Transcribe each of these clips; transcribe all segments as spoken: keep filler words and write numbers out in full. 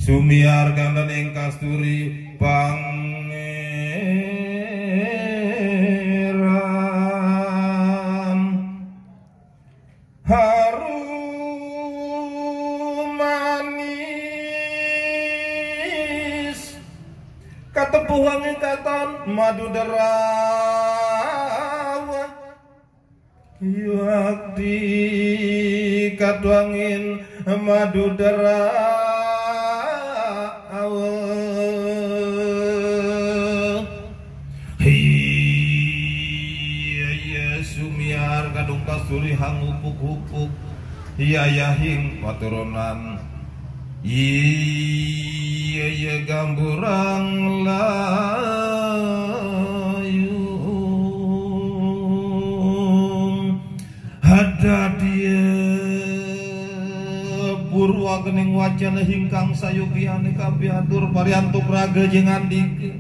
Sumiar gandaning kasturi Pangeran harum manis, katepuh wangi katon madu derawa. Yuakti katuangin madu derawa. Iya, iya, sumiar kadung kasturi hangupuk-upuk. Iya, yahing paturunan. Iya, iya, gamburang layung. Hadadia purwa kening wacana hingkang sayugiane kapiatur pariantuk raga jengandika.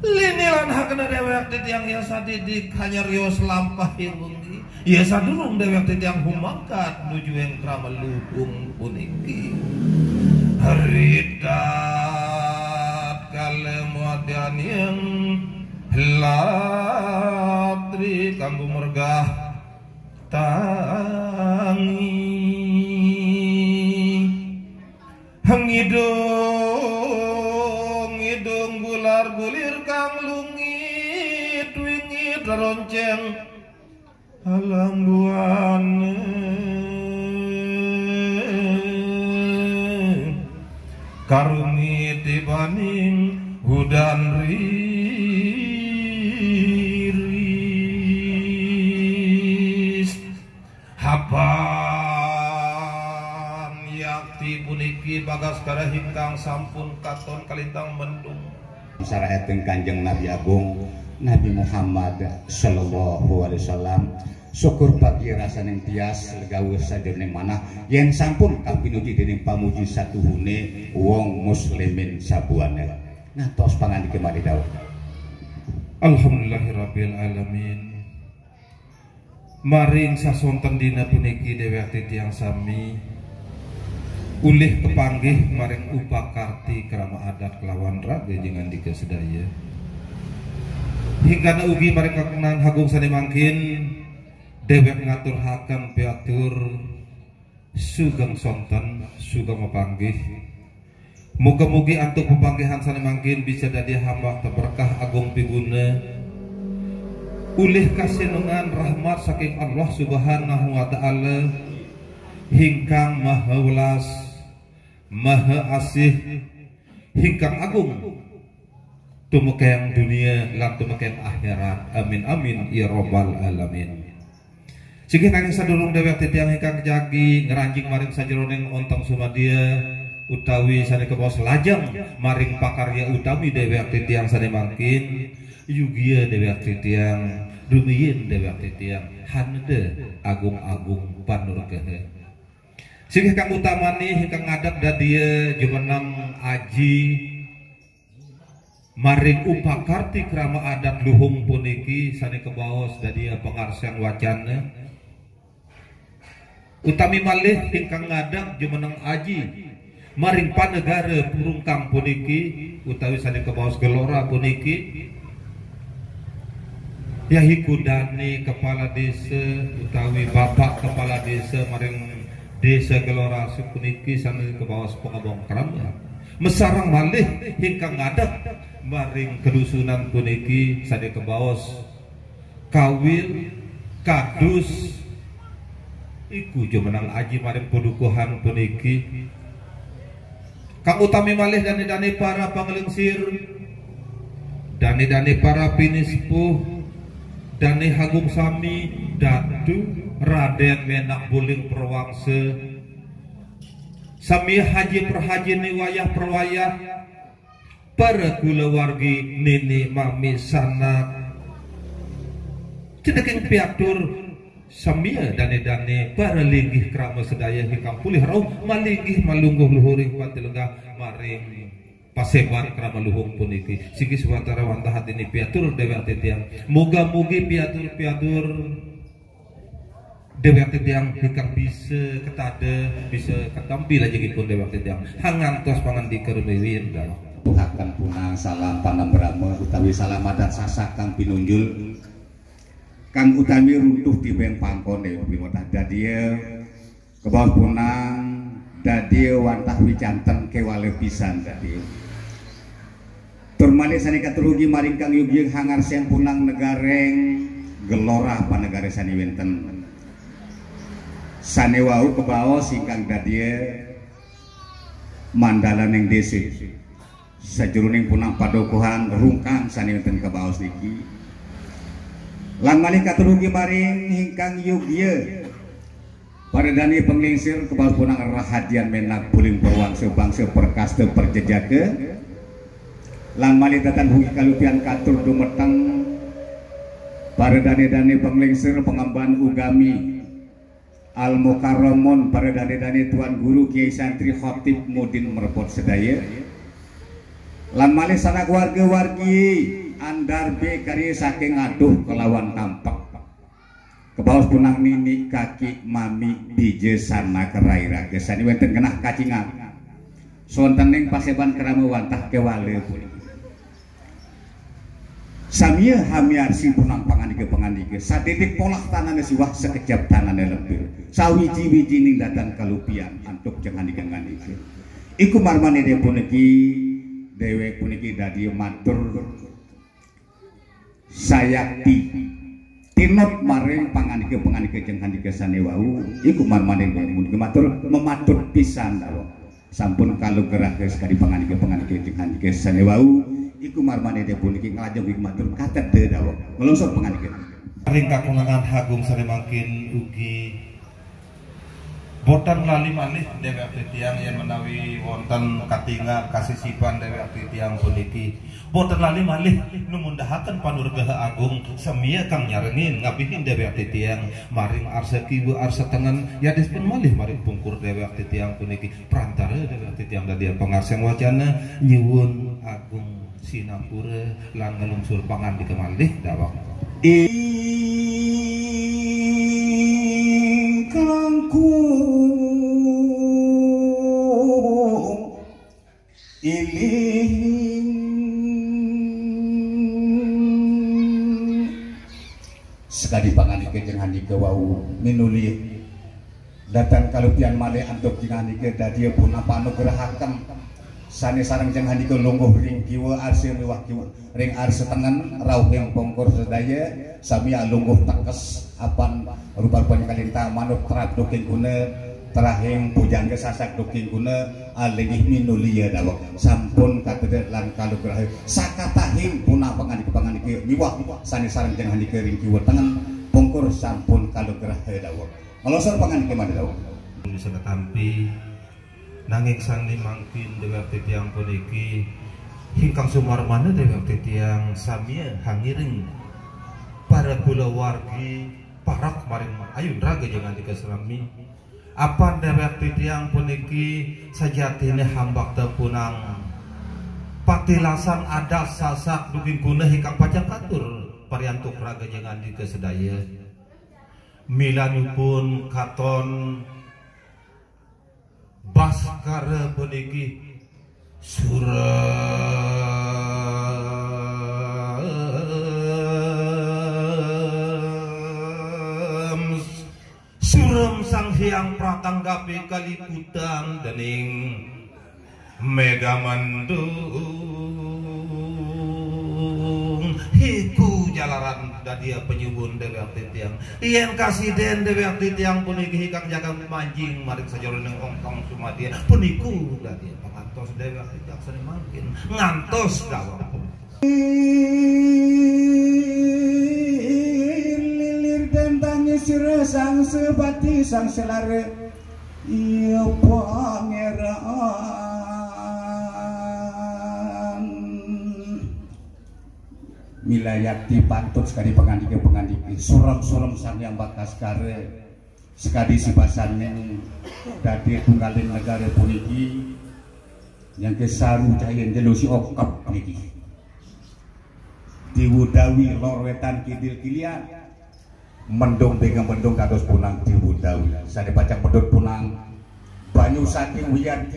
Linilan hakena dewek titiang ya sadidik hanyar yos lampah ing wengi. Ya sadurung dewek titiang humangkat nuju ing krama luhung puniki. Ritat kalemuadian yang latri kanggo mergah tangi. Ngidung, ngidung gular gulir kang lungit wingit ronceng alam buana. Karungit tibaning udan riris. Hapan yakti puniki Bagaskara hingkang sampun katon kalintang mendung. Saraheteng Kanjeng Nabi Agung, Nabi Muhammad sallallahu alaihi wasallam. Syukur pagi rasaning tias legawa sajeroning manah yen sampun kapinuji dening pamuji satuhune wong muslimin sabuana. Ngantos pangandike malih dawuh. Alhamdulillahirabbil alamin. Maring sasonten dina puniki dewek titiang sami ulih kepanggih maring upakarti krama adat kelawan raga jengandika sedaya. Hingkana ugi maring kakenan agung sane mangkin dewek ngaturaken piatur sugeng sonten, sugeng mapanggih. Mugi-mugi antuk pepanggihan sane mangkin bisa dadi hambah berkah agung piguna ulih kasenengan rahmat saking Allah Subhanahu wa taala hingkang maha welas, maha asih, hingkang agung tumekeng dunia lan tumekeng akhirat. Amin amin ya rabbal alamin. Sugih nanging sadurung dewek titiang ingkang jagi ngranjing maring sajeroning ontong sumadya utawi sane kabaos lajeng maring pakarya utami dewek titiang sane mangkin, yugia dewek titiang, rumiyin dewek titiang, haneda agung-agung panugraha. Sugih kang utamane ingkang ngadeg dadia jumeneng aji maring upakarti krama adat luhung puniki sane kabaos dadia pangarsan wacana. Utami malih ingkang ngadeg jumeneng aji maring panegara purungkang puniki utawi sane kabaos gelora puniki. Yahiku dane kepala desa utawi bapak kepala desa maring desa gelora puniki sane kabaos pangabong krama. Masareng malih ingkang ngadeg maring kadusunan puniki sane kabaos kawil, kadus, iku jumeneng aji maring padukuhan puniki. Kang utami malih dane-dane para panglingsir, dane-dane para pinisepuh, dane agung sami, datu, raden, menak, buling, prawangsa, sami haji prahajine wayah prawayah, para kulawargi nini mami sanak. Cedeking piatur samia dane-dane para linggih krama sedaya ingkang polih rauh malinggih malungguh luhuring panti lenggah maring paseban krama luhung puniki. Sigi swatara wantah atini piatur dewek titiang. Muga-mugi piatur-piatur Déwék titiang ingkang bisa ketada, bisa ketampi lajengipun déwék titiang. Hangantos pangandika rumiyin, dalah. Tuhaken punang salam panambrama utawi salam adat Sasak kang pinunjul, kang utami runtuh tibeng pangkon déwék piwatah dadia, kebaos punang dadia wantah wicanten kéwala pisan dadia. Tur malih sané katur ugi maring kang yugya hangarseng punang negaréng gelora panegara sané wénten. Sané wau kebaos ingkang dadia mandalaning désa. Sajeroning punang padukuhan rungkang sané wénten kebaos niki. Lan malih katur ugi maring ingkang yugya. Para dané panglingsir kebaos punang rahadian ménak buling perwangsa bangsa perkasta perjejaka. Lan malih tatan ugi kalupihan katur dumeteng para dané-dané panglingsir pangemban ugami. Al Mukarramun para dané-dané Tuan Guru Kiai Santri Khotib Mudin merpot sedaya. Lan malih sanak warga wargi andar bé kari saking aduh kelawan tampek. Kebaos punang nini kaki mami bija sanak rai raga sané wénten genah kacingan. Sontening paséban krama wantah kéwala puniki. Samia hamiarsi punang pangandika-pangandika, sadidik polah tanané siwah sakejap tanané lempir. Sawiji-wijining datan kalupihan antuk jeng andika-andika. Iku marmané déwék puniki, déwék puniki dadia matur sayakti. Tinut maring pangandika-pangandika jeng andika sané wau, iku marmané déwék puniki matur mematut pisan dawuh. Sampun kalugraha sakadi pangandika-pangandika jeng andika sané wau, iku marmané puniki nglajeng ing matur katedha dawuh. Nglungsur pangandika. Ring kakunangan agung sané mangkin ugi boten lali malih déwék titiang yén menawi wonten katingal kasisipan déwék titiang puniki. Boten lali malih numundahaken panugraha agung samia kang nyarengin ngabihin déwék titiang maring arsa kiwa arsa tengen yadis pun malih maring pungkur déwék titiang puniki. Prantara déwék titiang dadia pangarseng wacana nyuwun agung sinampura lan nglungsur pangandika malih dawuh. Ingkang ku iling sekadi pangandika jeng andika wau minulih. Datan kalupihan malih antuk jeng andika dadia punapa nugrahaken sané sareng jeng andika lungguh ring kiwa arsa miwah kiwa ring arsa tengen rauhing pungkur sedaya sami alungguh tekes apan rupa-rupaning kalintang manut trap duking guna terahing pujangga sasak duking guna alinggih minulia dawek sampun katedek lan kalugraha sakatahing punapa pangandika-pangandika miwah sané sareng jeng andika ring kiwa tengen pungkur sampun kalugraha dawek. Nglungsur pangandika malih dawuh. Bisa ketampi, nanging sané mangkin déwék titiang puniki ingkang sumarmana déwék titiang samia hangiring para kulawargi parak maring ayun raga jeng andika sami. Apan déwék titiang puniki sajatiné hambakta punang patilasan adat sasak duking guna ingkang pacang katur pariantuk raga jeng andika sedaya. Milanipun katon Baskara puniki surem, surem Sang Hyang Pratanggapi kaliputan dening Méga mendung. Iku jalaran dadia panyuwun déwék titiang. Yén kasidén déwék titiang puniki ingkang jaga manjing maring sajeroning ongkang sumadya, puniku dadia pangantos déwék titiang sané mangkin ngantos dawek. Lilir dan tangis sira sang sebati sang selara. Iya, Pangéran. Milayati patut sekadi pangandika-pangandika surem-surem Sang Hyang Bakaskara, sekadi sibasaning dadi tunggaling negara puniki, nyangke saru cahya jelo si okep niki. Diwudawi lor wetan kidil kilian. Mendung bingung mendung dados punang diwudawi. Sane pacang medhot punang banyu saking wiyan.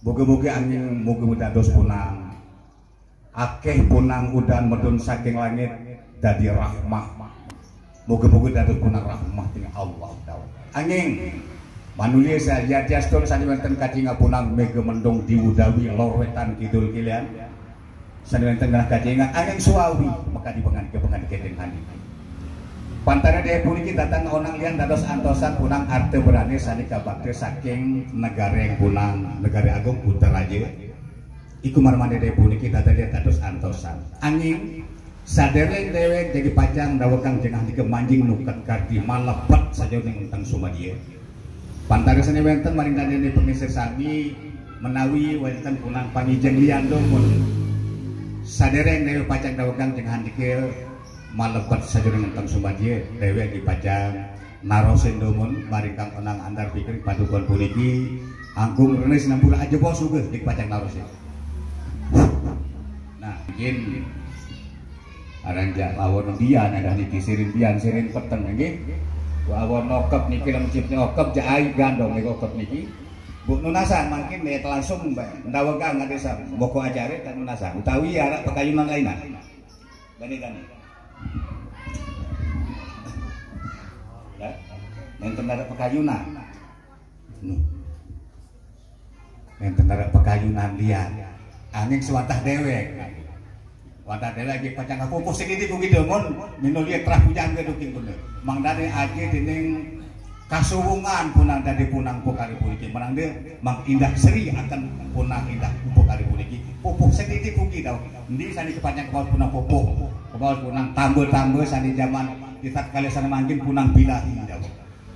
Mugi-mugi angin mugi dados punang akeh, punang udan medun saking langit dadi rahmah. Mugi-mugi dados punang rahmah dening Allah taala. Anging manulya sayadiastun sane wenten kacingak punang mega mendung diwudawi lor wetan kidul kilian. Sane wenten genah kacingak anging suawi makadi pangandika-pangandika dening handika. Pantare daya puniki datang onang lian dados antosan punang arta berane sane kabakta saking negare punang, negare agung Kuntaraja. Iku marmane daya puniki datang lian dados antosan. Anging sadereng dewek jagi pacang dawekang jengah nika manjing nuket kardi malebet saja ning enteng sumadya. Pantare sane wenten maring danene pangisir sami menawi wenten punang pangijeng lian dumun. Sadereng dewek pacang dawekang jengah nika malebet saja ning enteng sumadya, dewek jagi pacang narosin dumun maring kang onang antar pikir padukuhan puniki angkung rene sinampura aja bos uga dik pacang narosin. Nah, mungkin aran jak lawan bian ada niki sirin bian sirin peteng nggih. Lawan okep niki lem cipne okep jak ai gandong niki okep niki. Bu nunasan mungkin nek langsung ndawegang ngadesa moko ajare tak nunasan utawi arak pekayunan lainah. Dani dani. Ya. Nenten ada pekayunan. Nuh. Nenten ada pekayunan lian. Anging sewatah dewek. Watah dewek lagi pacang kapupuh sedikit begitu mon. Minulia terah hujan ke duking bener. Mangdane agi dening kasuwungan punang dadi punang pukari puniki menang de mang indah seri akan punang indah pukari puniki pupuh sedikit puki dau. Endi sani kepacang kebaos punang pupuh, kebaos punang tambah-tambah sani zaman di tatkala sani mangkin punang bilahi dau.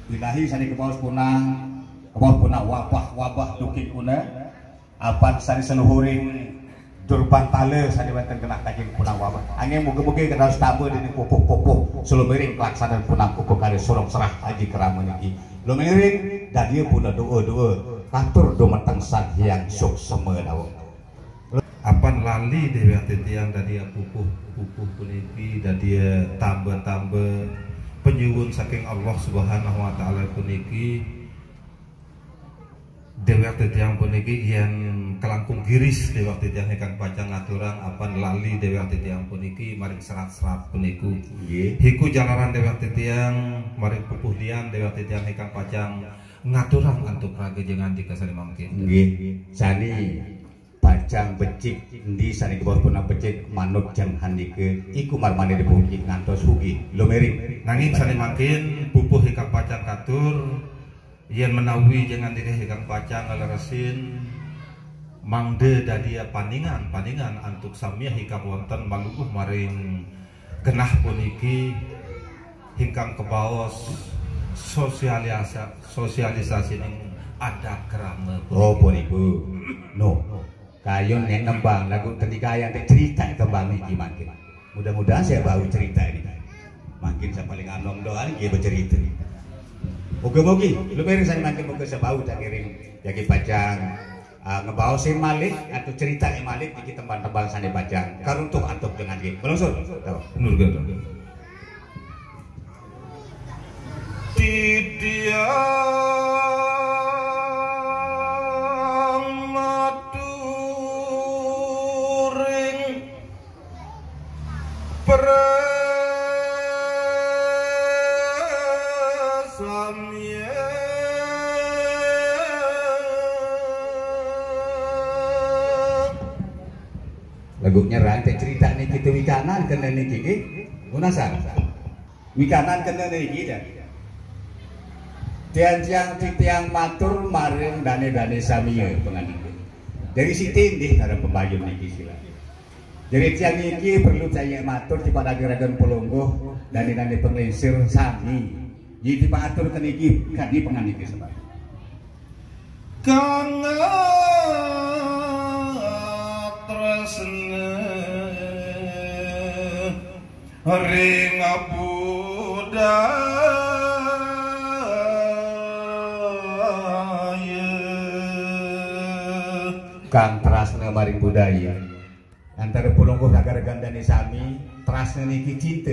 Bilahi sani kebaos punang, kebaos punang wabah-wabah duking kuna. Apan sani seluhuring durpan tala sani wenten genah kajing punang wabah. Angin mugi-mugi kedados tambah dening pupuh-pupuh selumiring kelaksanan punang pupuh kali surung serah aji kerama niki. Lumiring dadia puna doa-doa katur dumateng Sang Hyang Suksema dawuh. Apan lali dewek titiang dadia pupuh-pupuh puniki dadia tambah-tambah penyuwun saking Allah Subhanahu wa taala puniki. Dewek titiang puniki yen kelangkung giris dewek titiang ingkang pacang ngaturang apan lali dewek titiang puniki maring serat-serat puniku. Nggih. Hiku jalaran dewek titiang maring pupuh lian dewek titiang ingkang pacang ngaturang antuk raga jengandika sane mangkin. Nggih. Sani pacang becik endi sane kebaos punang becik manut jengandika iku marmane dipuji ngantos hugi lumiring. Nanging sane mangkin pupuh ingkang pacang katur Yen menawi jengandika ingkang pacang ngleresin mangda dadia paningan-paningan antuk samiah ingkang wonten maluguh maring genah puniki ingkang kebaos sosialisa-, sosialisasining adat krama. Oh, puniku. No. Kayun nek nembang lagu tendikayang nek cerita tembang niki mangkin. Mudah-mudahan saya bau cerita ini. Mangkin saya paling anom doang dia bercerita. Mugi-mugi lu beri saya mangkin muga saya bau tak ngiring jagi pacang ah, ngebaosin malih atau cerita malih niki tembang-tembang sane pacang karuntuh antuk dengan nggih. Melungsur. Tahu. Nur gandang. Titiang maturing presamian. Lagu nyerang teh cerita niki tuh wikanan kena niki nggih. Munasan. Wikanan kena niki dah. Tiang-tiang titiang matur maring dane-dane samia pangandika. Dari siti nggih sareng pembayun niki sila. Jadi tiang niki perlu saya matur kepada ragan pelungguh dane-dane penglingsir sami. Jadi patur ke niki kadi pangandika sebab. Kang tresna ring budaya. Kang trasna maring budaya. Antara pulungguh raga-ragan dane sami, trasna niki cinta.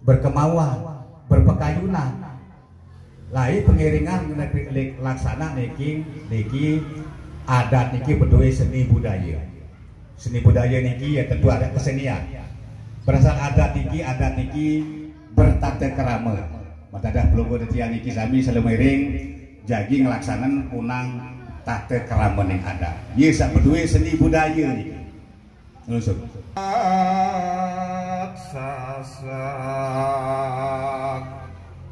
berkemauan, berpekayunan. Lai pengiringan ngenek laksana niki, niki adat niki beduwe seni budaya. Seni budaya niki ya tentu ada kesenian. Berasal adat niki, adat niki bertata kerama. Matadah pelungguh tetiang niki sami salumiring jagi ngelaksanan punang tata kerama ning adat. Ye sak beduwe seni budaya niki. Nglusuk. Sasak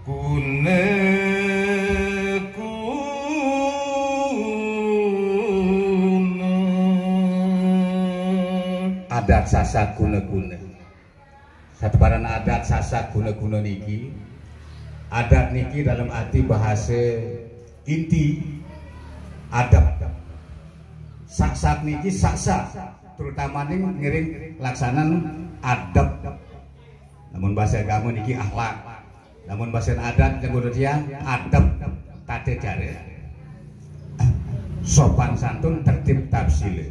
guna-guna. Adat Sasak guna-guna. Sateparan adat Sasak guna-guna niki. Adat niki dalam arti bahasa inti adab. Sasak niki sasak, terutama ning ngiring laksanan adab. Namun bahasa agama niki akhlak. Namun bahasa adat yang kudu tiang adab, tata cara, sopan santun, tertib tata sila.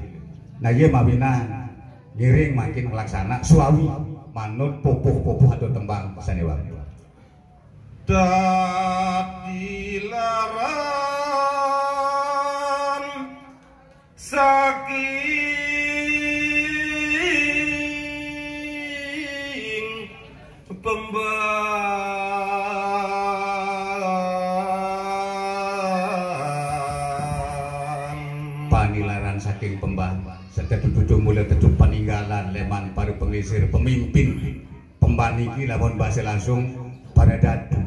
Nah, iya mawinan ngiring makin nglaksana suawi manut pupuh-pupuh atau tembang sanewang. Dadi laran saking pembang. Panilaran saking pembang, serta tutu mula tetu paninggalan leman para pengisir pemimpin. Pemban niki lamun bahasa langsung para datu.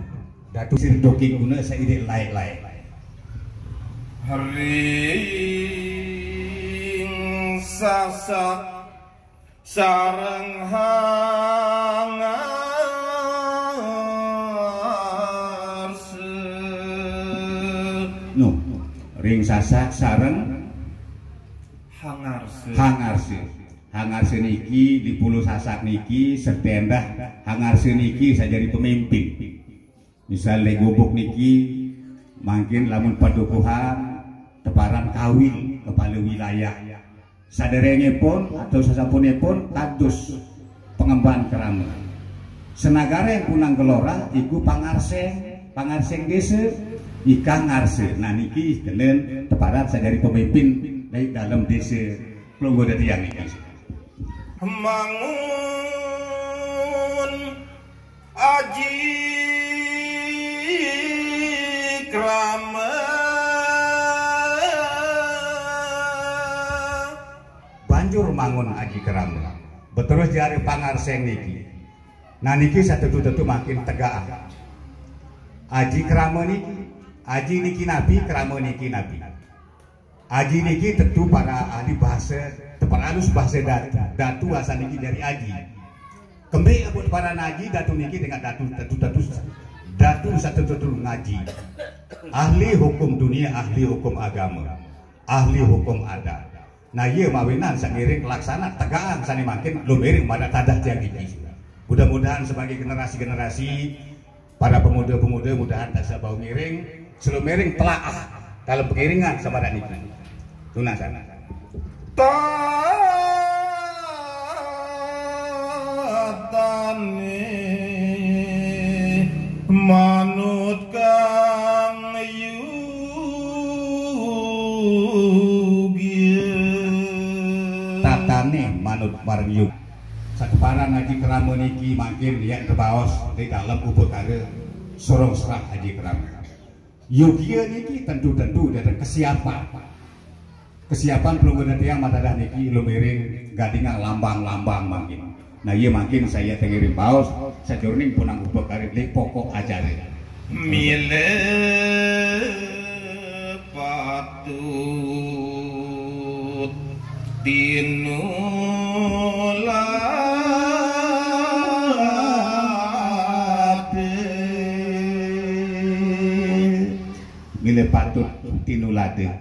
Datu sir doking guna saidik laik-laik. Ring Sasak sareng Hangarse. No, ring Sasak sareng Hangarse. Hangarse. Hangarse niki di Pulau Sasak niki setendah Hangarse niki sajadi pemimpin. Misal le gubuk niki mangkin lamun padukuhan teparan kawil kepala wilayah. Saderengipun atau sasampunipun kados pengemban kerama. Senagara yang punang gelora iku pangarseng, pangarseng desa, ikang ngarse. Nah niki kenen teparan sajadi pemimpin dari dalam desa Pelungguh Dadiang niki. Mangun aji krama. Banjur mangun aji krama. Beterus jari pangarseng niki. Nah niki satu-satu makin tegak. Aji krama niki, aji niki nabi, krama niki nabi. Aji niki tentu para ahli bahasa, teperalus bahasa datu. Datu asal niki dari aji. Kembali abut para naji, datu niki dengan datu, datu, datu, datu satu-satu ngaji. Ahli hukum dunia, ahli hukum agama, ahli hukum adat. Nah, iya mawinan sangiring laksana tegaan sani makin lumiring pada tadah tiang niki. Mudah-mudahan sebagai generasi-generasi para pemuda-pemuda mudahan tak bau miring, selalu miring telaah dalam pengiringan sama dan niki. Tunas sana. Tatane manut kang yugya. Tatane manut marang yug. Sakeparan ngaji krama niki mangkin yen tebaos di dalam upakara sorong serah ngaji krama. Yogya niki tentu-tentu datang kesiapan. Kesiapan pelungguh tiang matadah niki lumiring gadingan lambang-lambang mangkin. Nah, iya mangkin saya tengiring baos sajuruning punang upakara di pokok acara. Mila patut tinulade. Mila patut tinulade.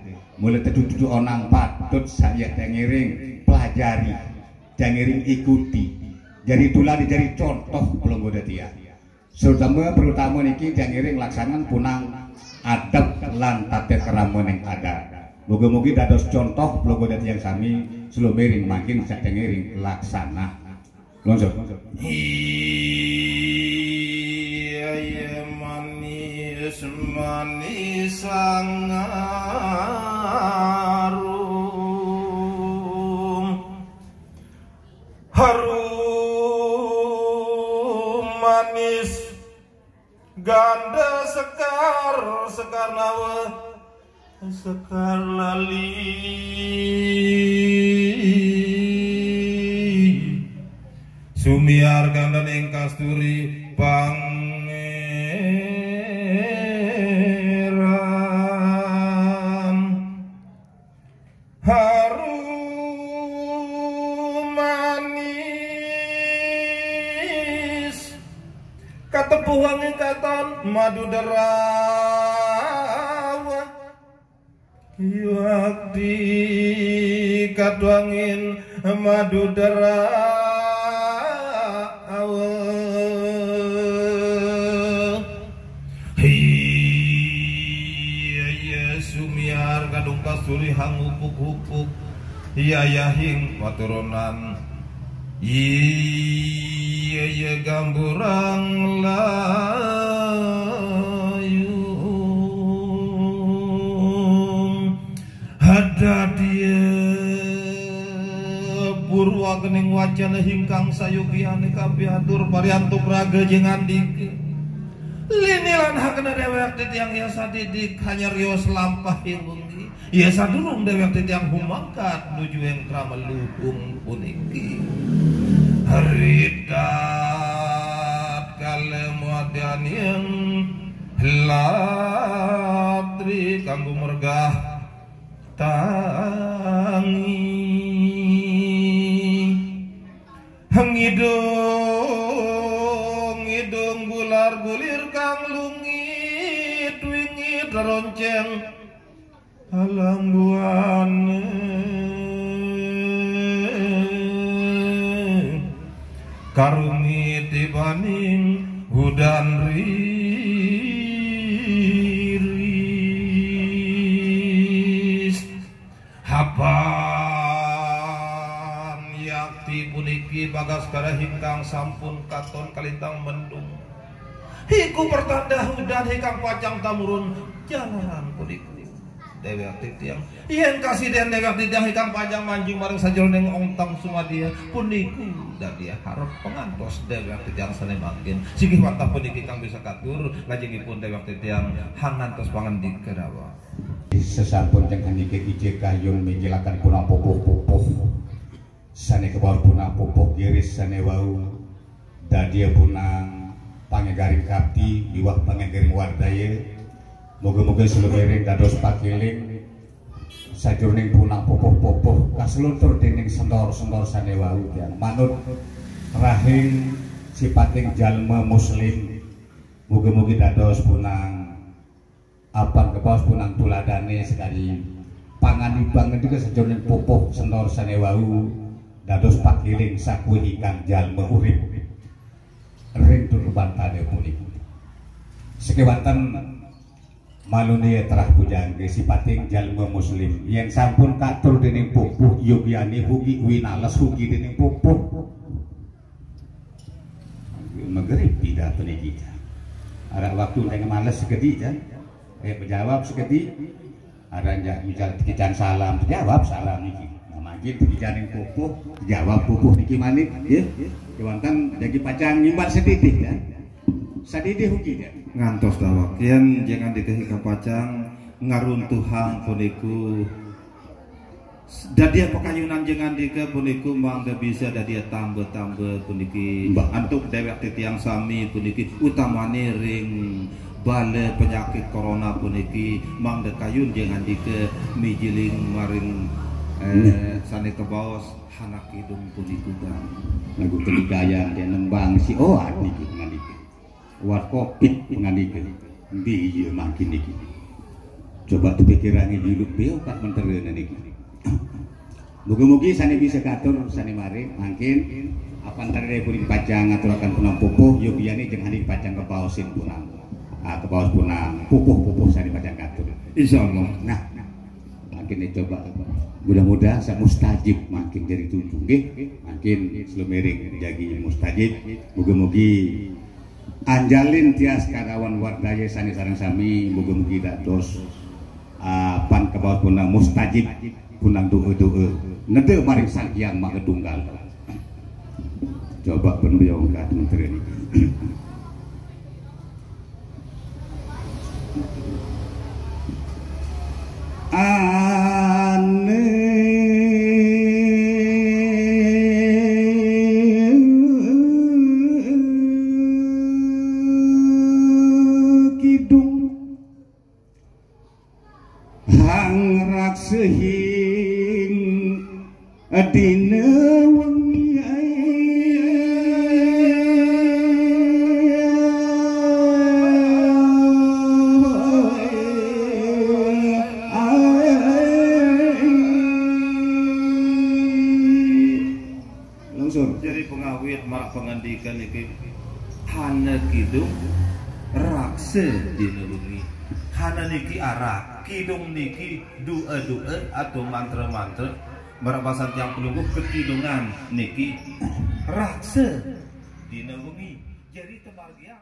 Mula tetu-tetu onang patut saya tengiring pelajari, tengiring ikuti. Jadi tulade, jadi contoh pelungguh tiang. Terutama, terutama niki tiang ngiring laksanan punang adab lan tata krama ning adat. Mugi-mugi dados contoh pelungguh tiang sami selumiring mangkin sak tengiring laksana. Langsung. Manis sang harum, harum manis ganda sekar, sekar nawa, sekar lali. Sumiar ganda ning kasturi pangeran. Harum manis katepuh wangi katon madu derawa. Yuakti katuangin madu derawa. Iya, iya, sumiar kadung kasturi hangupuk-upuk. Iya, yahing paturunan. Iya, iya, gamburang layung. Hadadia purwa kening wacana hingkang sayogiane kapiatur pariantuk raga jengandika. Linilan hakena dewek titiang ya sadidik hanyar yos lampah ing wengi. Ya sadurung dewek titiang humangkat nuju ing krama luhung puniki. Ridat kalemuadian ing latri kanggo mergah tangi. Ngidung, ngidung gular gulir kang lungit wingit ronceng alambuane. Karumi tibaning udan riris. Hapan yakti puniki Bagaskara hingkang sampun katon kalintang mendung. Iku pertanda udan hingkang pacang tamurun jalan puniki. Dewek titiang, yen kasiden dewek titiang hingkang pacang manjing maring sajeroning ontang sumadia puniku dadi harep pangantos dewek titiang sane mangkin. Singgih wantah puniki kang bisa katur, lajengipun dewek titiang hangantos pangandika dawuh. Sesampun tengah niki ije kayun minjilaken punang pupuh-pupuh. Sane kebaos punang pupuh giris sane wau dadia punang pangegaring kapti miwah pangegaring wardaya. Muga-muga salumiring dados pakiling sajroning punang pupuh-pupuh kasluntur dening sendor-sendor sane wau tiang manut rahing sipating jalma muslim. Muga-mugi dados punang apan kebaos punang tuladane sekadi pangandibangan juga sajeroning pupuh sendor sane wau dados pakiling sakuwi ingkang jalma urip ring tutupan tane puniki. Sekewanten malune terah pujangge sipating jalma muslim yen sampun katur dening pupuh yogyane hugi winales hugi dening pupuh. Mageri pidato niki. Arah waktu dengan males sekedi kan. Eh, menjawab sekedi. Ada yang misal kican salam, jawab salam niki. Nah, mangkin kican yang pupuh, jawab pupuh niki manik, ya. Kewanten jagi pacang nyimbat sedidih ya. Sedidih ugi ya. Ngantos dawek yen jangan dikehika pacang ngaruntuhang puniku. Dadia pakayunan jengandika puniku mangda bisa dadia tamba-tamba puniki. Mbah. Antuk dewek titiang sami puniki utamane ring bala penyakit corona puniki mangda kayun jengandika mijiling maring eh, sane kebaos hanak kidung puniku kan. Lagu kelikayang dia nembang si oat niki ngandika. Wat kopit pangandika. Endi iya mangkin niki? Coba tepikirange juluk beo kat menterene niki. Mugi-mugi sane bisa katur sane mari mangkin apan tadi pun pacang ngaturaken punang pupuh yogyane jeng anik pacang kebaosin punang. Ah, kebaos punang pupuh-pupuh sane pacang katur. Insyaallah. Nah, mangkin coba mudah-mudahan saya mustajib mangkin jadi tubuh nggih. Mangkin selumiring jagi mustajib. Mugi-mugi Anjalin tias karawan wardaya sané sareng sami, mugi-mugi dados, ah, pan kabaos punang mustajib, punang doa-doa. Neda maring Sang Hyang Maha Tunggal. Coba pun beliau angkat menteri ini. Ane kidung hang raksehing dina wengi. Langsung. Jadi pengawit marak pengandikan niki, hana kidung raksa dina wengi. Hana niki arak, kidung niki doa-doa atau mantra-mantra. Marak basan tiang pelungguh, kekidungan niki raksa dina wengi. Jadi temargiang